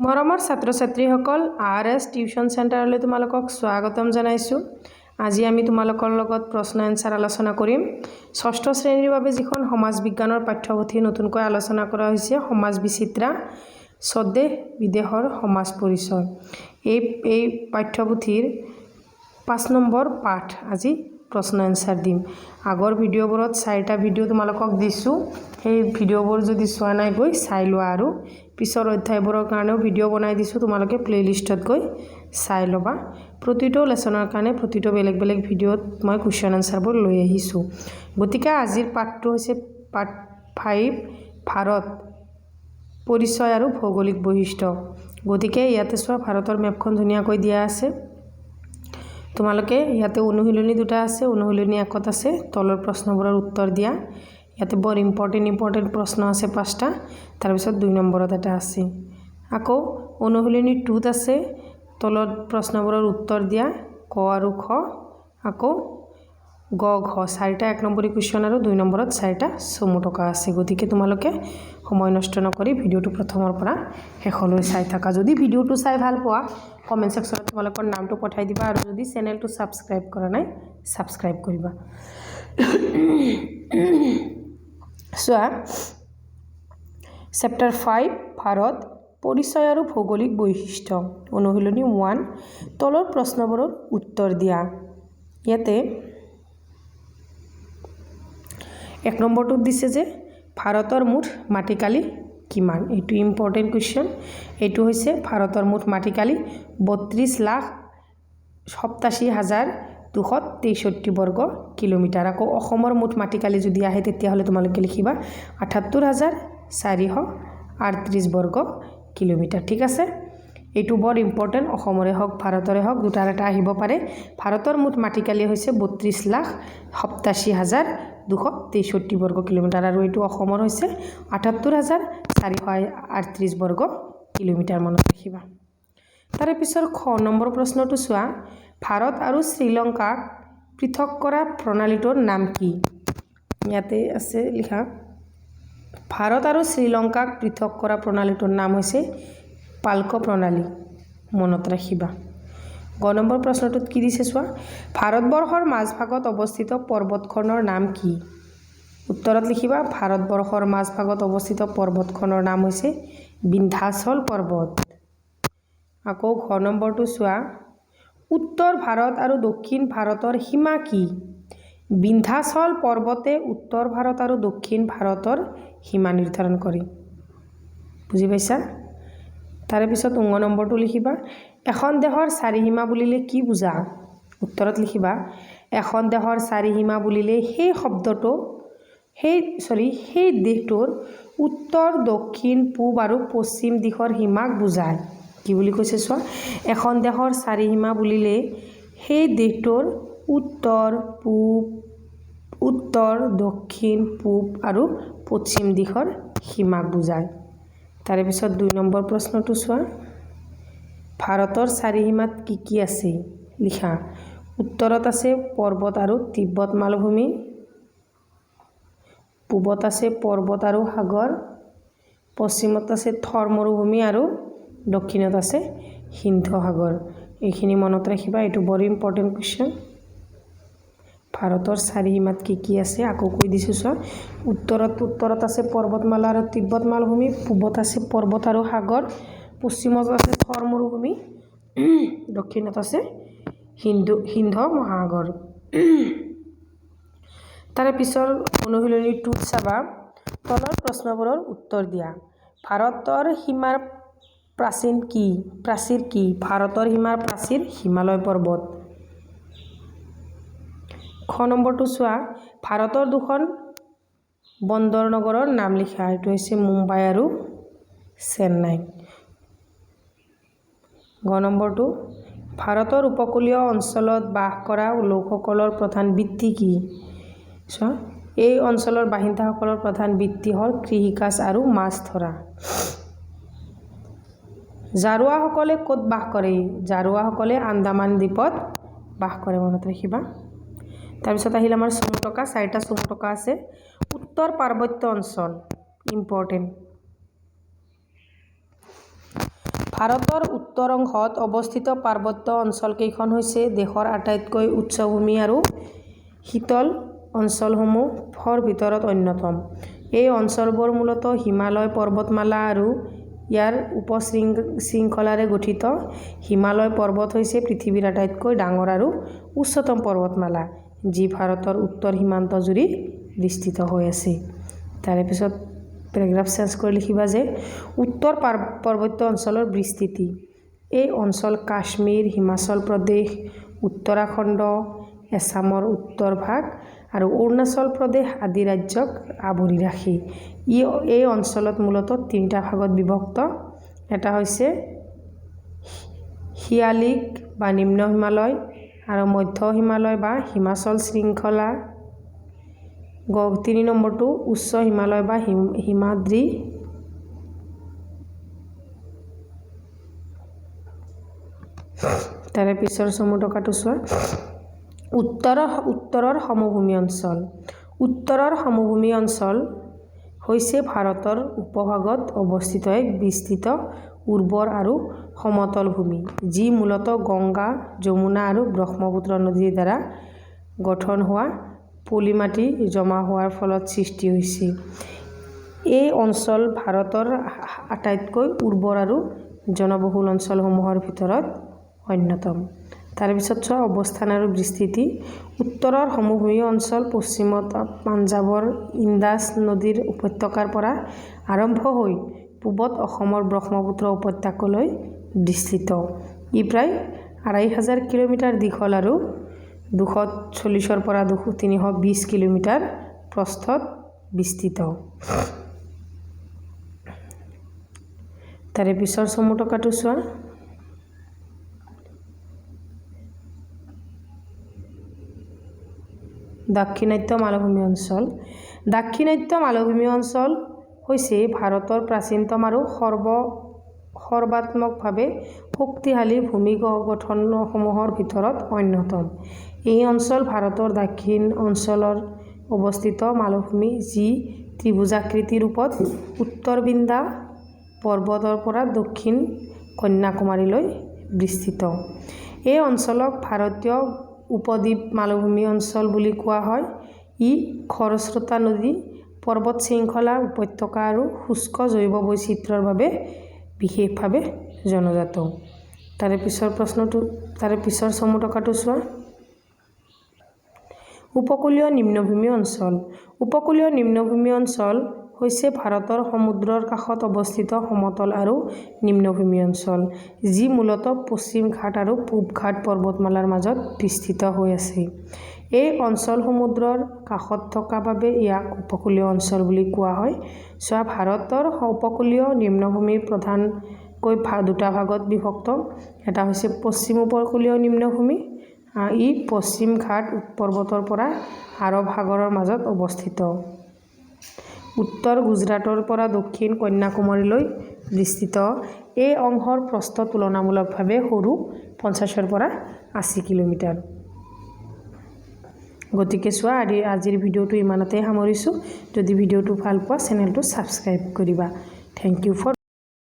মৰমৰ ছাত্ৰ ছাত্ৰীসকল, আৰ এছ টিউশ্যন চেণ্টাৰলৈ তোমালোকক স্বাগতম জনাইছোঁ। আজি আমি তোমালোকৰ লগত প্ৰশ্ন এনচাৰ আলোচনা কৰিম। ষষ্ঠ শ্ৰেণীৰ বাবে যিখন সমাজ বিজ্ঞানৰ পাঠ্যপুথি নতুনকৈ আলোচনা কৰা হৈছে, সমাজ বিচিত্ৰা স্বদেশ বিদেশৰ সমাজ পৰিচয়, এই পাঠ্যপুথিৰ 5 নম্বৰ পাঠ আজি প্ৰশ্ন এনচাৰ দিম। আগৰ ভিডিঅ'বোৰত চাৰিটা ভিডিঅ' তোমালোকক দিছোঁ। সেই ভিডিঅ'বোৰ যদি চোৱা নাই, গৈ চাই লোৱা আৰু পিছৰ অধ্যায়বোৰৰ কাৰণেও ভিডিঅ' বনাই দিছোঁ, তোমালোকে প্লে'লিষ্টত গৈ চাই ল'বা। প্ৰতিটো লেচনৰ কাৰণে প্ৰতিটো বেলেগ বেলেগ ভিডিঅ'ত মই কুৱেশ্যন এনচাৰবোৰ লৈ আহিছোঁ। গতিকে আজিৰ পাঠটো হৈছে পাৰ্ট 5, ভাৰত পৰিচয় আৰু ভৌগোলিক বৈশিষ্ট্য। গতিকে ইয়াতে চোৱা, ভাৰতৰ মেপখন ধুনীয়াকৈ দিয়া আছে। তোমালোকে ইয়াতে অনুশীলনী দুটা আছে। অনুশীলনী 1ত আছে তলৰ প্ৰশ্নবোৰৰ উত্তৰ দিয়া। ইয়াতে বৰ ইম্পৰ্টেণ্ট ইম্পৰ্টেণ্ট প্ৰশ্ন আছে পাঁচটা। তাৰপিছত 2 নম্বৰত এটা আছে। আকৌ অনুশীলনী 2ত আছে তলত প্ৰশ্নবোৰৰ উত্তৰ দিয়া, ক আৰু খ, আকৌ গ, ঘ, চাৰিটা 1 নম্বৰী কুৱেশ্যন আৰু 2 নম্বৰত চাৰিটা চমু টকা আছে। গতিকে তোমালোকে সময় নষ্ট নকৰি ভিডিঅ'টো প্ৰথমৰ পৰা শেষলৈ চাই থাকা। যদি ভিডিঅ'টো চাই ভাল পোৱা, কমেণ্ট ছেকশ্যনত তোমালোকৰ নামটো পঠাই দিবা আৰু যদি চেনেলটো ছাবস্ক্ৰাইব কৰা নাই, ছাবস্ক্ৰাইব কৰিবা। চোৱা, চেপ্টাৰ 5, ভাৰত পৰিচয় আৰু ভৌগোলিক বৈশিষ্ট্য, অনুশীলনী 1, তলৰ প্ৰশ্নবোৰৰ উত্তৰ দিয়া। ইয়াতে 1 নম্বৰটোত দিছে যে ভাৰতৰ মুঠ মাটিকালি কিমান? এইটো ইম্পৰ্টেণ্ট কুৱেশ্যন। এইটো হৈছে ভাৰতৰ মুঠ মাটিকালি 32,87,263 বৰ্গ কিলোমিটাৰ। আকৌ অসমৰ মুঠ মাটিকালি যদি আহে, তেতিয়াহ'লে তোমালোকে লিখিবা 78,438 বৰ্গ কিলোমিটাৰ। ঠিক আছে, এইটো বৰ ইম্পৰ্টেণ্ট। অসমৰে হওক, ভাৰতৰে হওক, দুটাৰ এটা আহিব পাৰে। ভাৰতৰ মুঠ মাটিকালি হৈছে 32,87,263 বৰ্গ কিলোমিটাৰ আৰু এইটো অসমৰ হৈছে 78,438 বৰ্গ কিলোমিটাৰ, মনত ৰাখিবা। তাৰে পিছৰ খ নম্বৰ প্ৰশ্নটো চোৱা, ভাৰত আৰু শ্ৰীলংকাক পৃথক কৰা প্ৰণালীটোৰ নাম কি? ইয়াতে আছে লিখা, ভাৰত আৰু শ্ৰীলংকাক পৃথক কৰা প্ৰণালীটোৰ নাম হৈছে পাল্ক প্ৰণালী, মনত ৰাখিবা। গ নম্বৰ প্ৰশ্নটোত কি দিছে চোৱা, ভাৰতবৰ্ষৰ মাজভাগত অৱস্থিত পৰ্বতখনৰ নাম কি? উত্তৰত লিখিবা, ভাৰতবৰ্ষৰ মাজভাগত অৱস্থিত পৰ্বতখনৰ নাম হৈছে বিন্ধ্যাচল পৰ্বত। আকৌ ঘ নম্বৰটো চোৱা, উত্তৰ ভাৰত আৰু দক্ষিণ ভাৰতৰ সীমা কি? বিন্ধ্যাচল পৰ্বতে উত্তৰ ভাৰত আৰু দক্ষিণ ভাৰতৰ সীমা নিৰ্ধাৰণ কৰে। বুজি পাইছা? তাৰে পিছত উঙ নম্বৰটো লিখিবা, এখন দেশৰ চাৰিসীমা বুলিলে কি বুজা? উত্তৰত লিখিবা, এখন দেশৰ চাৰিসীমা বুলিলে সেই শব্দটো সেই চৰি সেই দেশটোৰ উত্তৰ, দক্ষিণ, পূব আৰু পশ্চিম দিশৰ সীমাক বুজায়। কি বুলি কৈছে চোৱা, এখন দেশৰ চাৰিসীমা বুলিলে সেই দেশটোৰ উত্তৰ, পূব, উত্তৰ, দক্ষিণ, পূব আৰু পশ্চিম দিশৰ সীমাক বুজায়। তাৰে পিছত 2 নম্বৰ প্ৰশ্নটো চোৱা, ভাৰতৰ চাৰিসীমাত কি কি আছে লিখা। উত্তৰত আছে পৰ্বত আৰু তিব্বত মালভূমি, পূবত আছে পৰ্বত আৰু সাগৰ, পশ্চিমত আছে থৰ মৰুভূমি আৰু দক্ষিণত আছে সিন্ধু সাগৰ। এইখিনি মনত ৰাখিবা, এইটো বৰ ইম্পৰ্টেণ্ট কুৱেশ্যন। ভাৰতৰ চাৰিসীমাত কি কি আছে আকৌ কৈ দিছোঁ চোৱা, উত্তৰত আছে পৰ্বতমালা আৰু তিব্বত মালভূমি, পূবত আছে পৰ্বত আৰু সাগৰ, পশ্চিমত আছে থৰ মৰুভূমি, দক্ষিণত আছে সিন্ধ মহাসাগৰ। তাৰে পিছৰ অনুশীলনী 2ত চাবা, তলৰ প্ৰশ্নবোৰৰ উত্তৰ দিয়া। ভাৰতৰ সীমাৰ প্ৰাচীন কি প্ৰাচীৰ কি? ভাৰতৰ সীমাৰ প্ৰাচীৰ হিমালয় পৰ্বত। খ নম্বৰটো চোৱা, ভাৰতৰ দুখন বন্দৰ নগৰৰ নাম লিখা। এইটো হৈছে মুম্বাই আৰু চেন্নাই। গ নম্বৰটো, ভাৰতৰ উপকূলীয় অঞ্চলত বাস কৰা লোকসকলৰ প্ৰধান বৃত্তি কি? চোৱা, এই অঞ্চলৰ বাসিন্দাসকলৰ প্ৰধান বৃত্তি হ'ল কৃষিকাজ আৰু মাছ ধৰা। জাৰোৱাসকলে ক'ত বাস কৰে? জাৰোৱাসকলে আন্দামান দ্বীপত বাস কৰে, মনত ৰাখিবা। তাৰপিছত আহিল আমাৰ চমু টকা, চাৰিটা চমু টকা আছে। উত্তৰ পাৰ্বত্য অঞ্চল ইম্পৰ্টেণ্ট। ভাৰতৰ উত্তৰ অংশত অৱস্থিত পাৰ্বত্য অঞ্চলকেইখন হৈছে দেশৰ আটাইতকৈ উচ্চভূমি আৰু শীতল অঞ্চলসমূহৰ ভিতৰত অন্যতম। এই অঞ্চলবোৰ মূলতঃ হিমালয় পৰ্বতমালা আৰু ইয়াৰ উপশৃংখলাৰে গঠিত। হিমালয় পৰ্বত হৈছে পৃথিৱীৰ আটাইতকৈ ডাঙৰ আৰু উচ্চতম পৰ্বতমালা, যি ভাৰতৰ উত্তৰ সীমান্ত জুৰি বিস্তৃত হৈ আছে। তাৰে পিছত পেৰাগ্ৰাফ চেঞ্জ কৰি লিখিবা যে উত্তৰ পাৰ্বত্য অঞ্চলৰ বিস্তৃতি। এই অঞ্চল কাশ্মীৰ, হিমাচল প্ৰদেশ, উত্তৰাখণ্ড, এছামৰ উত্তৰ ভাগ আৰু অৰুণাচল প্ৰদেশ আদি ৰাজ্যক আৱৰি ৰাখে। এই অঞ্চলত মূলতঃ তিনিটা ভাগত বিভক্ত। এটা হৈছে শিৱালিক বা নিম্ন হিমালয় আৰু মধ্য হিমালয় বা হিমাচল শৃংখলা। 3 নম্বৰটো উচ্চ হিমালয় বা হিমাদ্ৰী। তাৰে পিছৰ চমু টকাটো চোৱা। উত্তৰৰ সমভূমি অঞ্চল। উত্তৰৰ সমভূমি অঞ্চল হৈছে ভাৰতৰ উপভাগত অৱস্থিত এক বিস্তৃত উৰ্বৰ আৰু সমতল ভূমি, যি মূলতঃ গংগা, যমুনা আৰু ব্ৰহ্মপুত্ৰ নদীৰ দ্বাৰা গঠন হোৱা পলিমাটি জমা হোৱাৰ ফলত সৃষ্টি হৈছে। এই অঞ্চল ভাৰতৰ আটাইতকৈ উৰ্বৰ আৰু জনবহুল অঞ্চলসমূহৰ ভিতৰত অন্যতম। তাৰপিছত চোৱা অৱস্থান আৰু বিস্তৃতি। উত্তৰৰ সমভূমি অঞ্চল পশ্চিমত পাঞ্জাৱৰ ইণ্ডাছ নদীৰ উপত্যকাৰ পৰা আৰম্ভ হৈ পূবত অসমৰ ব্ৰহ্মপুত্ৰ উপত্যকালৈ বিস্তৃত। ই প্ৰায় 2500 কিলোমিটাৰ দীঘল আৰু 240ৰ পৰা 320 কিলোমিটাৰ প্ৰস্থত বিস্তৃত। তাৰে পিছৰ চমু টকাটো চোৱা। দাক্ষিণাত্য মালভূমি অঞ্চল। দাক্ষিণাত্য মালভূমি অঞ্চল হৈছে ভাৰতৰ প্ৰাচীনতম আৰু সৰ্বাত্মকভাৱে শক্তিশালী ভূমি গঠনসমূহৰ ভিতৰত অন্যতম। এই অঞ্চল ভাৰতৰ দক্ষিণ অঞ্চলৰ অৱস্থিত মালভূমি, যি ত্ৰিভুজাকৃতি ৰূপত উত্তৰ বিন্ধ্যা পৰ্বতৰ পৰা দক্ষিণ কন্যাকুমাৰীলৈ বিস্তৃত। এই অঞ্চলক ভাৰতীয় উপদ্বীপ মালভূমি অঞ্চল বুলি কোৱা হয়। ই খৰস্ৰোতা নদী, পৰ্বত শৃংখলা, উপত্যকা আৰু শুষ্ক জৈৱ বৈচিত্ৰ্যৰ বাবে বিশেষভাৱে জনজাত। তাৰে পিছৰ প্ৰশ্নটো, তাৰে পিছৰ চমু টকাটো চোৱা। উপকূলীয় নিম্নভূমি অঞ্চল। উপকূলীয় নিম্নভূমি অঞ্চল হৈছে ভাৰতৰ সমুদ্ৰৰ কাষত অৱস্থিত সমতল আৰু নিম্নভূমি অঞ্চল, যি মূলতঃ পশ্চিম ঘাট আৰু পূব ঘাট পৰ্বতমালাৰ মাজত বিস্তৃত হৈ আছে। এই অঞ্চল সমুদ্ৰৰ কাষত থকা বাবে ইয়াক উপকূলীয় অঞ্চল বুলি কোৱা হয়। চোৱা, ভাৰতৰ উপকূলীয় নিম্নভূমি প্ৰধানকৈ দুটা ভাগত বিভক্ত। এটা হৈছে পশ্চিম উপকূলীয় নিম্নভূমি, ই পশ্চিম ঘাট পৰ্বতৰ পৰা আৰৱ সাগৰৰ মাজত অৱস্থিত, উত্তৰ গুজৰাটৰ পৰা দক্ষিণ কন্যাকুমাৰীলৈ বিস্তৃত। এই অংশৰ প্ৰস্থ তুলনামূলকভাৱে সৰু, 50ৰ পৰা 80 কিলোমিটাৰ। গতিকে চোৱা, আজিৰ ভিডিঅ'টো ইমানতে সামৰিছোঁ। যদি ভিডিঅ'টো ভাল পোৱা, চেনেলটো ছাবস্ক্ৰাইব কৰিবা। Thank you for